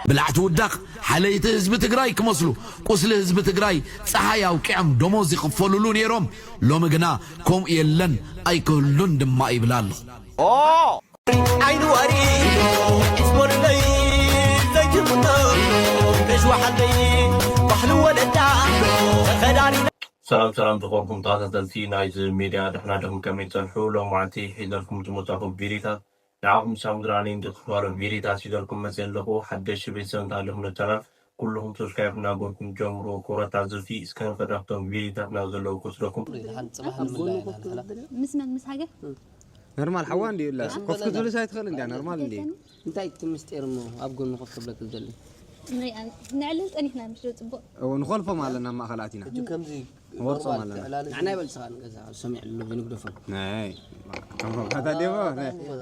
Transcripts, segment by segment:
ብላዕቲ ውዳቕ ሓለይቲ ህዝቢ ትግራይ ክመስሉ፣ ቁስሊ ህዝቢ ትግራይ ፀሓይ ኣውቂዖም ደሞዝ ይኽፈልሉ ነይሮም። ሎሚ ግና ከምኡ የለን ኣይክህሉን ድማ ይብል ኣለኹ። ዓይኒ ዋሪ ዒስቦልለይ ዘይትምኖ ተሽዋሓለይ ባህሊ ወለዳ ተኸዳዲና ሰላም ሰላም ዝኸበርኩም ተኸታተልቲ ናይዚ ሚድያ፣ ደሕና ዲኹም? ከመይ ትጸንሑ? ሎማዓንቲ ሒዘልኩም ዝመጻኹ ቪድዮታት ንዓኹም ሳምድራኒ እንትኽፋሎ ቪድዮታት ሒዘልኩም መጽየ ኣለኹ። ሓደሽቲ ቤተሰብ እንተሃለኹም ነቲ ቻናል ኩልኹም ሰብስክራይብ እናገበርኩም ጀምሩ። ክቡራት ተዓዘብቲ፣ እስከ ንኸዳፍቶም ቪድዮታትና ዘለዉ ክወስደኩም። ድሓን ጽባሕ ንብላ ኢና ንሕና። ምስ መን ምስ ሃገር? ኖርማል ሓዋ እንዲ ላ ኮፍ ክትብልስ ኣይትኽእል እንዲያ ኖርማል እንዲ እንታይ እቲ ምስጢር እሞ ኣብ ጎኒ ኮፍ ክብለክ ዝደሊ? ንዕልል ጸኒሕና ምሽ ዶ ጽቡቕ? ንኾልፎም ኣለና ኣብ ማእኸል ኣቲና ሕጂ ከምዚ ወርጾም ኣለና ንዓና ይበልስኻ ንገዛ ሰሚዕ ኣሎ ንግደፎም ናይ ከምታ ዴሞ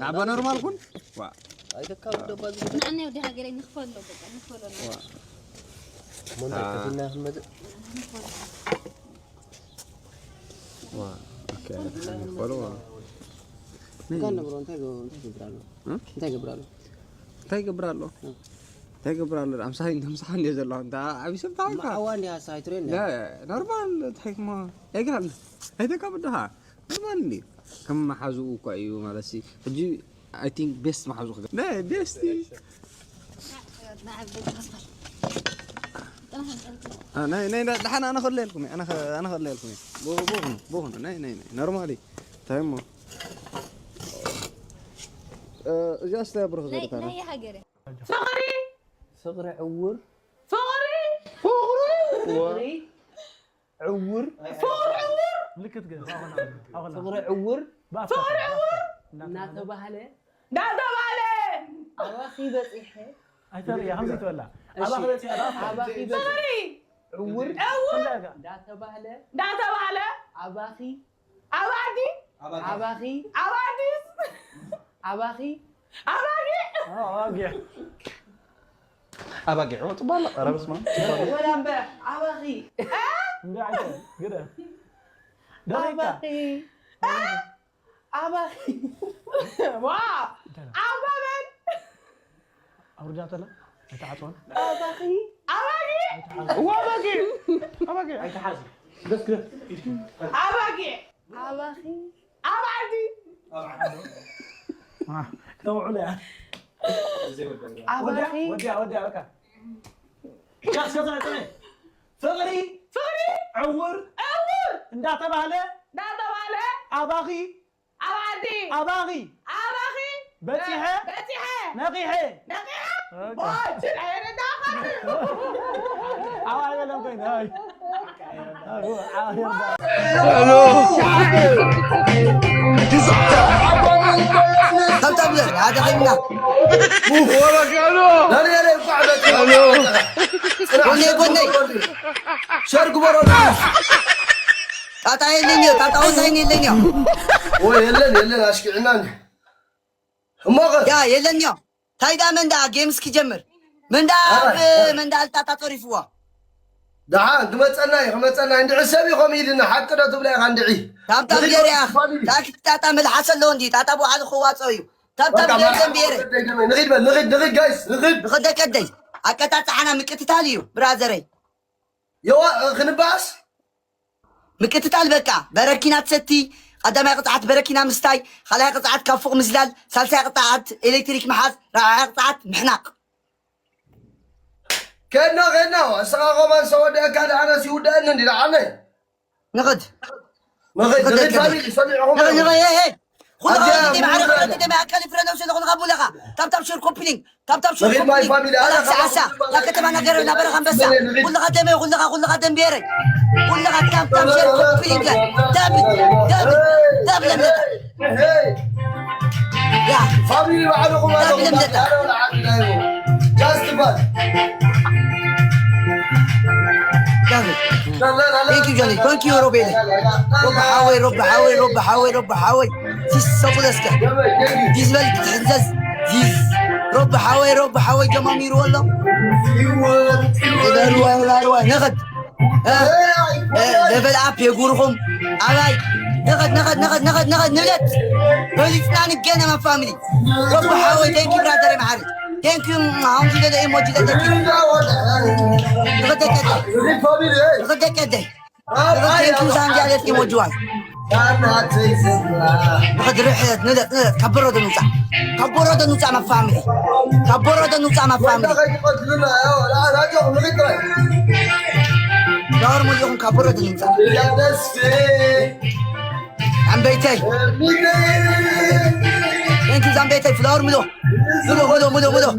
ናባ ኖርማል ኩን ዋ ኣይተካብ ደባ ንዓና ወዲ ሃገረይ ንኽፈሎ በቃ ንኽፈሎ ሞንታይ ከፊልና ክንመጽእ ዋ ኦኬ ፎሎ እንታይ ነብሮ እንታይ ገብር ኣሎ እንታይ ገብር ኣሎ እንታይ ይገብር ኣሎ እንታይ ይገብር ኣሎ ኣምሳይ እንተምሳሓ እንደ ዘለኹ እንታ ዓብዪ ሰብ እንታይ ኢልካ ማዓዋ እንዲ ሃሳይ ትሬን ኖርማል እንታይ ክማ ኣይግሃል ኣይተካ ብድኻ ኖርማል እንዲ ከም መሓዝኡ እኳ እዩ ማለት ሲ ሕጂ I think best መሓዙ ክገ ናይ ቤስቲ ናይ ናይ ደሓን ኣነ ከለልኩም ኣነ ከለልኩም ቦኹን ቦኹን ናይ ናይ ናይ ኖርማሊ እንታይ እሞ እዚኣ ስለ ብርኽ ዘርታ ናይ ሃገረ ፍቕሪ ዕውር ፍቕሪ ፍቕሪ ዕውር ፍቕሪ ዕውር ምልክት ገ ፍቕሪ ዕውር ፍቕሪ ዕውር እናተባህለ እንዳተባለ ኣባኺ በፂሐ ኣይተርእያ ከምዚ ትበላ ኣባኺ በፂሐ ኣባኺ በፂሐ ፍቕሪ ዕውር ዕውር እንዳተባህለ እንዳተባለ ኣባኺ ኣባዲ ኣባኺ ኣባዲስ ኣባኺ ኣባዲ ኣባጊዕ ኣባጊዕ ወጥባላ ኧረ በስመ ኣብ ወላ እምበር ኣባኺ እንደ ዓይተ ግደ ደረካ ኣባኺ ኣባኺ ዋ ኣባበል ኣውርዳተላ ኣይተዓፅወን ኣባኺ ኣባዲ እዋ ኣባጊዕ ኣባጊዕ ኣይተሓዚ ደስ ግደ ኣባጊዕ ኣባኺ ኣባዲ ክተውዕሉ እያ ኣባኺ ወዲያ ወዲያ በቃ ጃስ ከዛ ጥነ ፍቕሪ ፍቕሪ ዕውር ዕውር እንዳተባህለ እንዳተባለ ኣባኺ ኣባዲ ኣባኺ ኣባኺ በፂሐ በፂሐ ነቒሐ ነቒሐ ኦኬ። ባችል ኣይረዳኸ ዓው ኣይበለን ኮይኑ ኣይ ጠብጠብ በል ሓደ ኸይና ጎነይ ጎነይ ሸር ግበሮ ጣጣ የለኝ ጣጣ ወሳኝ የለኝ ወይ የለን የለን ኣሽኪዕናን እሞኸ ያ የለኝ ታይ ዳ መንዳ ጌምስ ክጀምር መንዳ መንዳ ኣልጣጣ ጸሪፍዋ ደሓን ክመፀና እዩ ክመፀና እንድዒ ሰብ እዩ ከምኡ ኢልና ሓቂ ዶ ትብላ ኢኻ እንድዒ ታብታብ ገይረ እያ ታኪ ጣጣ መልሓስ ኣለዎ እንዲ ጣጣ ብውሓዚ ክዋፀኦ እዩ ታብታብ ገይረ ደንብየረ ንኺድ በል ንኺድ ንኺድ ጋይስ ንኺድ ንኸደ ቀደይ ኣቀጣጥዓና ምቅትታል እዩ ብራዘረይ የዋ ክንባኣስ ምቅትታል በቃ በረኪና ትሰቲ ቀዳማይ ቅፅዓት በረኪና ምስታይ ካልኣይ ቅፅዓት ካብ ፉቕ ምዝላል ሳልሳይ ቅፅዓት ኤሌክትሪክ ምሓዝ ራብዓይ ቅፅዓት ምሕናቕ ከድና ከድና እስኻ ከማን ሰወደአካ ደኣነስ ይውደአኒ እንዲ ደዓነ ንኽድ ንኽድ ንኽድ ፋሚሊ ሰሚዕኹም ንኽድ ንኽድ ሄይ ሄይ ኩሉ ኣዚኣ ኸ ማዕረ ምውዳድ ከረጥ ደመ ኣካል ፍረነው ስለ ኹሉ ኻቡለኻ ታብታብ ሸር ኮፒሊንግ ታብታብ ሸር ንኺድ ማይ ኮፒሊንግ ፋሚሊ ኣነ ኣላክሲ ዓሳ ናብ ከተማ ነገረ ናበረ ኸንበሳ ኩልኻ ደመ ኩልኻ ኩልኻ ደንቤረ ኩልኻ ታብታብ ሸር ኮፒሊንግ ዳብል ዳብል ዳብል ለምለታ ያ ፋሚሊ ባዕልኹም ኣለኹም ዳብል ለምለታ ጃስት ባል ዳብል Thank you, Johnny. Thank you, Robele. Rob Howe, Rob Howe, Rob Howe, Rob Howe. This is so good, Oscar. This is very good. This Rob Howe, Rob Howe, Jama Miruolo. Larua, Larua, Nagad. Level up, Yegurum. Alright. Nagad, Nagad, Nagad, Nagad, Nagad, Nagad. Believe Nani Gena, my family. Rob Howe, thank you, brother, Mahari. Thank you. How did the emoji that they give? Look at that. Look at that. Thank you, Zambia. Let's emoji one. Look at the red. No, that, no, that. Kaboro de nuta. Kaboro de nuta, my family. Kaboro de nuta, my family. Kaboro de nuta. Ambete. Thank you, Zambete. Flower, mudo. Mudo, mudo, mudo, mudo.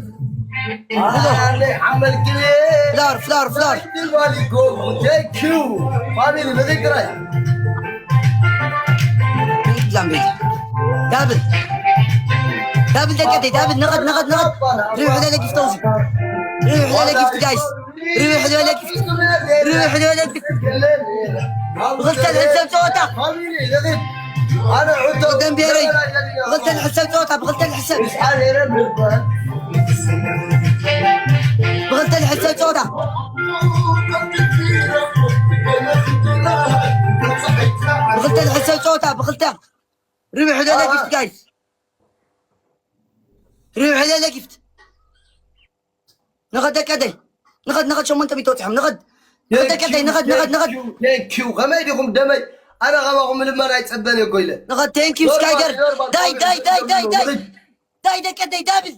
Flower, flower, flower. Thank you. Family, ንኽትራይ። Thank you, Zambete. Double. Double ደቀ ደይ፣ double፣ ንቐድ፣ ንቐድ፣ ንቐድ። ሪሑ ለለ ጊፍት ተውዚ። ሪሑ ለለ ጊፍት፣ guys. ሪሑ ለለ ጊፍት። ሪሑ ለለ ጊፍት። ብኽልተ ንሕሰብ ጸወታ። ደንቤረይ። ብኽልተ ንሕሰብ ጸወታ፣ ብኽልተ ንሕሰብ። ብኽልተ ንሕሰብ ጸወታ። ብኽልተ ንሕሰብ ጸወታ፣ ብኽልተ። ሪሑ ለለ ጊፍት፣ guys. ሪሑ ለለ ጊፍት። ንኸድ ደቀደይ። ንኸድ፣ ንኸድ ሸሞንተ ሚእቲ ወፂሖም። ንኸድ። ንኸድ ደቀደይ፣ ንኸድ፣ ንኸድ፣ ንኸድ። Thank you. ከመይ ዲኹም ደመይ? ኣነ ካባኹም ልመና ኣይጸበን እየ እኮ ኢለ። ንኸድ፣ thank you፣ ስካይገር። ዳይ፣ ዳይ፣ ዳይ፣ ዳይ፣ ዳይ። ዳይ ደቀደይ፣ ዳብል።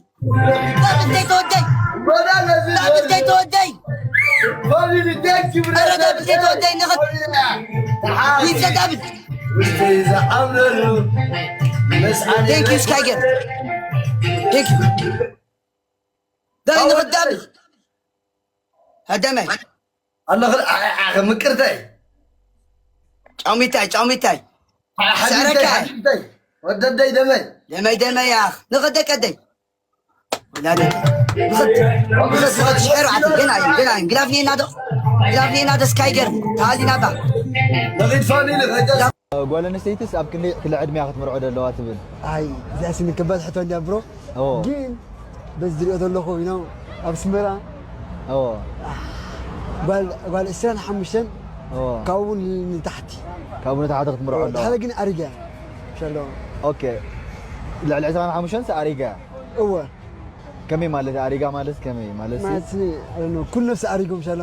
ዳብል ዘይተወደይ። ዳብል ዘይተወደይ። Family, thank you. ኧረ ዳብል ዘይተወደይ፣ ንኸድ። ይዘ ዳብል። ውሽጢ ዝዓምረሉ ምስዓን Thank you፣ ስካይገር። Thank you። ዳይ ንኸድ ዳብል። ሃደመይ። ኣለኽ ምቅርተይ። ጫሚታይ፣ ጫሚታይ። ሓቢብተይ፣ ሰረካ። ሓቢብተይ። ወደደይ ደመይ። ደመይ፣ ደመይ፣ ኣኽ። ንኸደ ቀደይ። ወላደ። ንኸድ፣ ንኸድ፣ ንኸድ፣ ሽዕር ኣቲ። ገና እዩ፣ ገና እዩ። ግላፍ ኔና ዶ? ግላፍ ኔና ዶ? ስካይገር። ተሃሊና ባ። ንኺድ ፋሚሊ፣ ኸይደ- ጓል ኣንስተይትስ ኣብ ክንደይ ክሊ ዕድመ እያ ክትምርዖ ዘለዋ ትብል? ኣይ፣ እዚኣ ስኒ ከባድ ሕቶ እንድያ ብሮ። ኦ። ግን በዚ ዝሪኦ ዘለኹ፣ you know፣ ኣብ ኣስመራ ኦ። ጓል፣ ጓል ዕስራን ሓሙሽተን ኦ። ካብኡ ንታሕቲ። ካብኡ ንታሕቲ ክትምርዖ ኣለዋ። ሓደ ግን ኣሪጋ እያ። ሸሎ። ኦኬ። ልዕሊ ዕስራን ሓሙሽተን ኣሪጋ እያ። እወ። ከመይ ማለት ኣሪጋ ማለት ከመይ ማለት ሲ? ማለት ስኒ፣ I don't know፣ ኩሉ ነብሲ ኣሪጎም ሸሎ።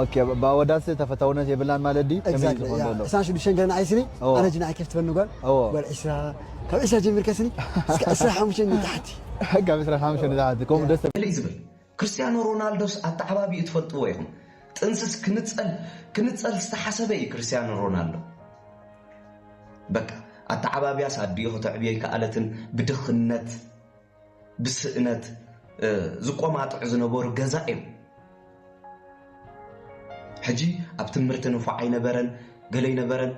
ኦኬ፣ ብኣወዳት ተፈታውነት የብላን ማለት ድዩ? ከመይ Exactly፣ ዝኾን ያ። ዘሎ? ዕስራን ሽዱሽተን ገና ንዓይ ስኒ፣ ኦ። ኣነ ጂ ንዓይ ኬፍ ትፈኒ ጓል። ኦ። ጓል ዕስራ፣ ካብ ዕስራ ጀሚርካ ስኒ፣ እስከ ዕስራን ሓሙሽተን ንታሕቲ። ካብ ዕስራን ሓሙሽተን ንታሕቲ፣ ከምኡ ያ። ደስ ገለ እዩ ዝብል። ክርስትያኖ ሮናልዶስ ኣተዓባቢኡ ትፈልጥዎ ኢኹም። ጥንስስ ክንጸል፣ ክንጸል ዝተሓሰበ እዩ ክርስትያኖ ሮናልዶ። በቃ፣ ኣተዓባቢያስ ኣዲኡ ከተዕብዮ ኣይከኣለትን፣ ብድኽነት፣ ብስእነት፣ እ፣ ዝቆማጥዑ ዝነበሩ ገዛ እዮም። ሕጂ ኣብ ትምህርቲ ንፉዕ ኣይነበረን፣ ገለ ኣይነበረን።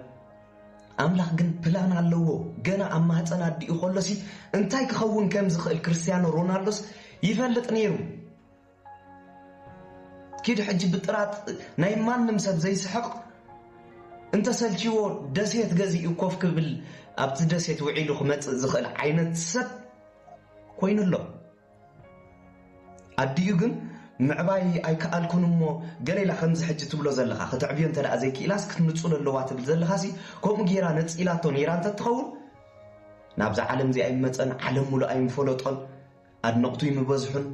ኣምላኽ ግን ፕላን ኣለዎ። ገና ኣብ ማህፀን ኣዲኡ ከሎሲ እንታይ ክኸውን ከም ዝኽእል ክርስትያኖ ሮናልዶስ ይፈልጥ ነይሩ። ኪድ ሕጂ ብጥራጥ ናይ ማንም ሰብ ዘይስሕቕ፣ እንተሰልችዎ ደሴት ገዚኡ ኮፍ ክብል ኣብቲ ደሴት ውዒሉ ክመጽእ ዝኽእል ዓይነት ሰብ ኮይኑ ኣሎ። ኣዲኡ ግን ምዕባይ ኣይከኣልኩን እሞ ገለ ኢላ ከምዚ ሕጂ ትብሎ ዘለኻ፣ ከተዕብዮ እንተ ደኣ ዘይክኢላስ ክትንጹል ኣለዋ ትብል ዘለኻሲ፣ ከምኡ ጌራ ነጺላቶ ኔራ እንተ ትኸውን፣ ናብዛ ዓለም እዚኣ ኣይመጸን፣ ዓለም ሙሉእ ኣይምፈለጦን፣ ኣድነቕቱ ይምበዝሑን፣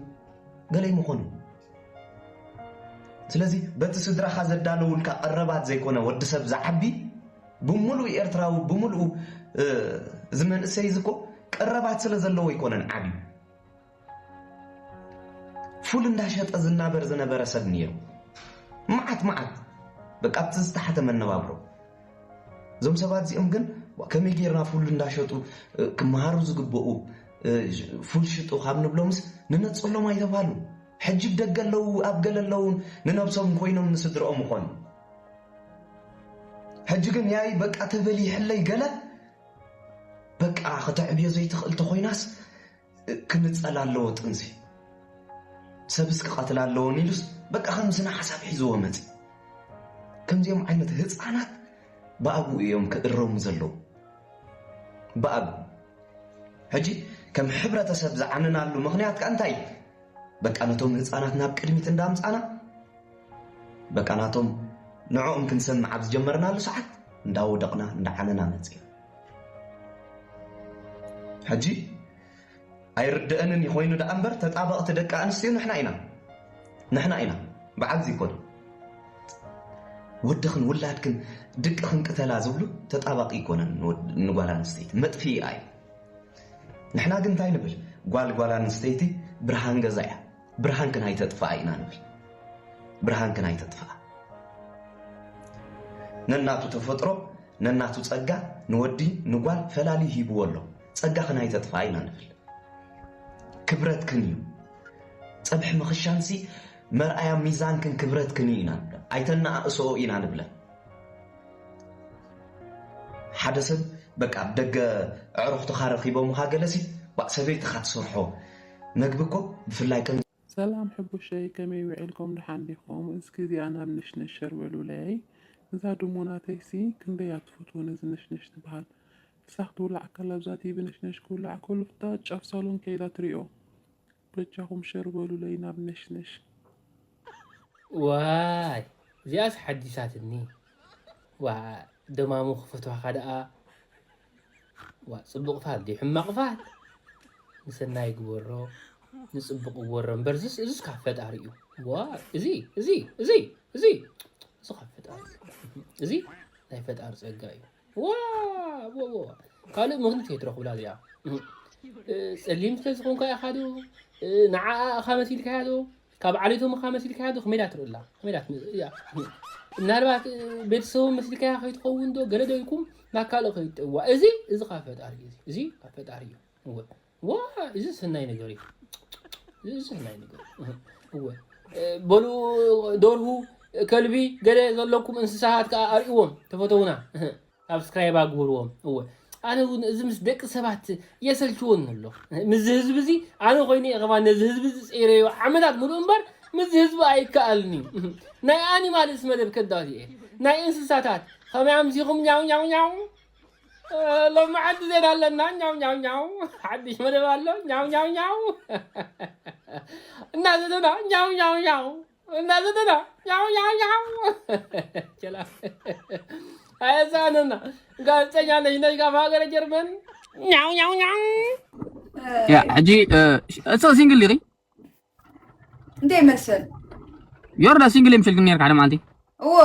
ገለ ይምኾኑን። ስለዚ በቲ ስድራኻ ዘዳለውልካ ቀረባት ዘይኮነ ወዲ ሰብ ዝዓቢ፣ ብምሉኡ ኤርትራዊ፣ ብምሉኡ፣ እ፣ እዚ መንእሰይ እዚ እኮ ቀረባት ስለ ዘለዎ ኣይኮነን ዓብዩ። ፉል እንዳሸጠ ዝናበር ዝነበረ ሰብ ነይሩ። መዓት መዓት፣ በቃ ኣብቲ ዝተሓተ መነባብሮ። እዞም ሰባት እዚኦም ግን ከመይ ጌርና ፉል እንዳሸጡ፣ እ፣ ክመሃሩ ዝግበኡ፣ እ፣ ፉል ሽጡ ካብ ንብሎምስ ንነጽሎም ኣይተባህሉን። ሕጂ ደገ ኣለዉ፣ ኣብ ገለ ኣለዉ፣ ንነብሶም ኮይኖም ንስድርኦም ምኾኑ። ሕጂ ግን ያይ በቃ ተበሊሕለይ ገለ፣ በቃ ከተዕብዮ ዘይትኽእል ተኾይናስ ክንጸል ኣለዎ ጥንሲ። ሰብስ ክቐትል ኣለዎን ኢሉስ በቃ ከም ስነ ሓሳብ ሒዝዎ መጺ። ከምዚኦም ዓይነት ህጻናት ብኣግኡ እዮም ክእረሙ ዘለዉ። ብኣግኡ። ሕጂ ከም ሕብረተሰብ ዝዓነናሉ ምኽንያት ከኣ እንታይ እዩ? በቃ ነቶም ህጻናት ናብ ቅድሚት እንዳምጻና፣ በቃ ናቶም ንዕኦም ክንሰምዕ ኣብ ዝጀመርናሉ ሰዓት እንዳወደቕና እንዳዓነና መጺና። ሕጂ ኣይርድአንን እዩ ኮይኑ ደኣ እምበር፣ ተጣበቕቲ ደቂ ኣንስትዮ ንሕና ኢና። ንሕና ኢና። ብዓል ዘይኮነ። ወድኽን ውላድክን ድቅኽን ቅተላ ዝብሉ ተጣባቂ ኣይኮነን ንወድ-፣ ንጓል ኣንስተይቲ። መጥፍኢኣ እዩ። ንሕና ግን እንታይ ንብል? ጓል ጓል ኣንስተይቲ ብርሃን ገዛ እያ። ብርሃንክን ኣይተጥፍኣ ኢና ንብል። ብርሃንክን ኣይተጥፍኣ። ነናቱ ተፈጥሮ፣ ነናቱ ጸጋ ንወዲ ንጓል ፈላልዩ ሂብዎ ኣሎ። ጸጋኽን ኣይተጥፍኣ ኢና ንብል። ክብረትክን እዩ። ጸብሒ ምኽሻንሲ መርኣያ ሚዛንክን ክብረትክን እዩ ኢና ንብለን። ኣይተነኣእስኦ ኢና ንብለን። ሓደ ሰብ በቃ ኣብ ደገ ኣዕሩኽትኻ ረኺቦምኻ ገለሲ፣ ዋእ ሰበይትኻ ትሰርሖ መግቢ እኮ ብፍላይ ከም ሰላም ሕቡሸይ፣ ከመይ ውዒልኩም? ደሓን ዲኹም? እስኪ እዚኣ ናብ ነሽነሽ ሸር በሉለይ። እዛ ድሙ ናተይሲ ክንደይ እያ ትፈትዎ ነዚ ነሽነሽ ትበሃል። ንሳ ክትውላዕ ከላ ኣብዛ ቲቪ ነሽነሽ ክውላዕ ከሎ ፍታ ጫፍ ሳሎን ከይዳ ትሪኦ። በጃኹም ሸር በሉለይ ናብ ነሽነሽ። ዋይ እዚኣስ ሓዲሳትኒ። ዋ ደማሙ ክፈትዋኻ ደኣ። ዋ ጽቡቕ ፋል ድዩ ሕማቕ ፋል? ንሰናይ ግበሮ፣ ንጽቡቕ ግበሮ እምበር እዚስ እዚስ ካብ ፈጣሪ እዩ። ዋ እዚ እዚ እዚ እዚ እዚ ካብ ፈጣሪ እዩ። እዚ ናይ ፈጣሪ ጸጋ እዩ። ዋ ዋ ዋ ካልእ ምኽንያት ከይትረኽብላ እዚኣ። እ፣ ጸሊም ስለ ዝኾንካ ኢኻ ዶ? እ፣ ንዓኣ ኢኻ መሲልካያ ዶ? ካብ ዓሌቶም ኢኻ መሲልካያ ዶ? ከመይ ኢላ ትርእላ? ከመይ ኢላ ትም-፣ እያ። ምናልባት እ፣ ቤተሰቦም መሲልካያ ከይትኸውን ዶ? ገለ ዶ ኢልኩም ናብ ካልእ ከይትጥዋ? እዚ እዚ ካብ ፈጣሪ እዩ። እዚ ካብ ፈጣሪ እዩ። እወ። ዋ እዚ ሰናይ ነገር እዩ። እዚ ሰናይ ነገር እዩ። እወ። እ፣ በሉ ደርሁ፣ ከልቢ፣ ገለ ዘለኩም እንስሳታት ከኣ ኣርእዎም፣ ተፈተውና። ሳብስክራይብ ኣግብርዎም። እወ ኣነ እውን እዚ ምስ ደቂ ሰባት የሰልችወኒ ኣሎ። ምስዚ ህዝቢ እዚ ኣነ ኮይነ እየ ከማን ነዚ ህዝቢ እዚ ፀይረዮ ዓመታት ሙሉእ እምበር ምስዚ ህዝቢ ኣይከኣልን እዩ። ናይ ኣኒማልስ መደብ ከዳት እየ። ናይ እንስሳታት ከመይ ኣምሲኹም ኛው ኛው ኛው። እ፣ ሎሚ ሓንቲ ዜና ኣለና ኛው ኛው ኛው። ሓድሽ መደብ ኣሎ ኛው ኛው ኛው። እናዘተና ኛው ኛው ኛው። እናዘተና ኛው ኛው ኛው። ቸላ። ኣየዛነና ጋዜጠኛ ነሽ ነሽ ካብ ሃገረ ጀርመን ኛው ኛው ኛው። ያ ሕጂ እፀ ሲንግል ዲኺ? እንዴ መሰል ዮርዳ ሲንግል የምሽልክን ነርካ ሓደ መዓልቲ እዎ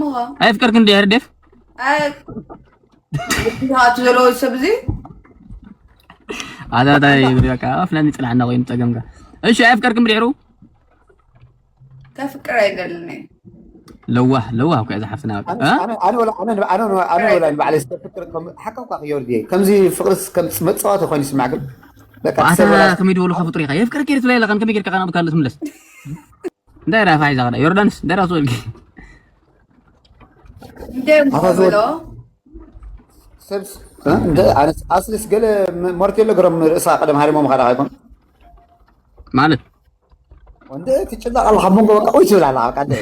ምኸ ኣይፍቀርክን እንዲ ህርደፍ ኣይ ብዛት ዘለዎ ሰብ እዚ ኣታታይ ብሪ በቃ ፍላኒ ፅላዕና ኮይኑ ፀገምካ። እሺ ኣይፍቀርክን ብድሕሩ ከፍቅር ኣይደልን እየ። ለዋህ ለዋህ እኮ እያ ዝሓፍትና በቃ እ? ኣነ ኣነ ወላ ኣነ ኣነ ኣነ ወላ ንባዕለይ ዝተፍቅር ከም ሓካውካ ክዮርዲ ከምዚ ፍቅርስ ከም መጻወቲ ኮይኑ ይስማዕ ግን በቃ ኣታ ትሰበራ ከመይ ድበሉ ከፍቅሪ ኢኻ የፍቅርክ እየ ትብላ ኢለካ ከመይ ጌርካ ከና ብካልእ ትምለስ እንታይ ዳ ፋሒዛ ከዳ ዮርዳንስ እንታይ ዳ ትበልኪ እንዴ ምኸብሎ ሰብስ እንደ ኣነስ ኣስልስ ገለ መርቴሎ ገሮም ርእሳ ቀደም ሃሪሞም ካዳ ኣይኮን ማለት ወንደ ትጭነቕ ኣለኻ መንጎ በቃ ወይ ትብል ኣለኻ በቃ እንደ